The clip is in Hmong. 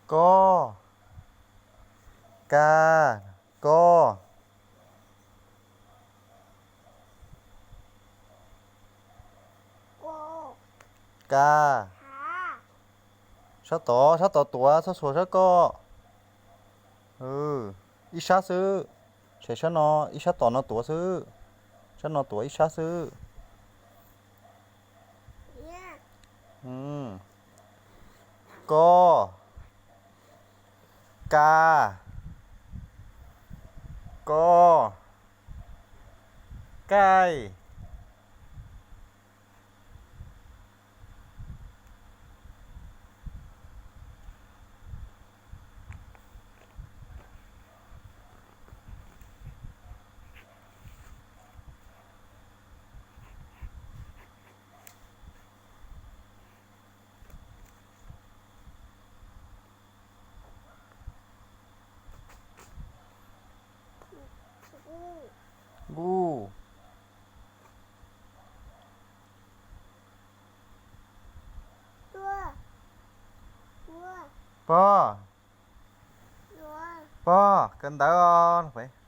Ko. Ka. Ko. Ka. Sab tod, sab tod tuav, txhob xuas sab ko. Ib sab xwb. Saib sab no, ib sab tom no tuav xwb. Sab no tuav ib sab xwb. Ko. Ka. Ko. Kaij. Nkuj. Pog. Pog, kawm ntawv os.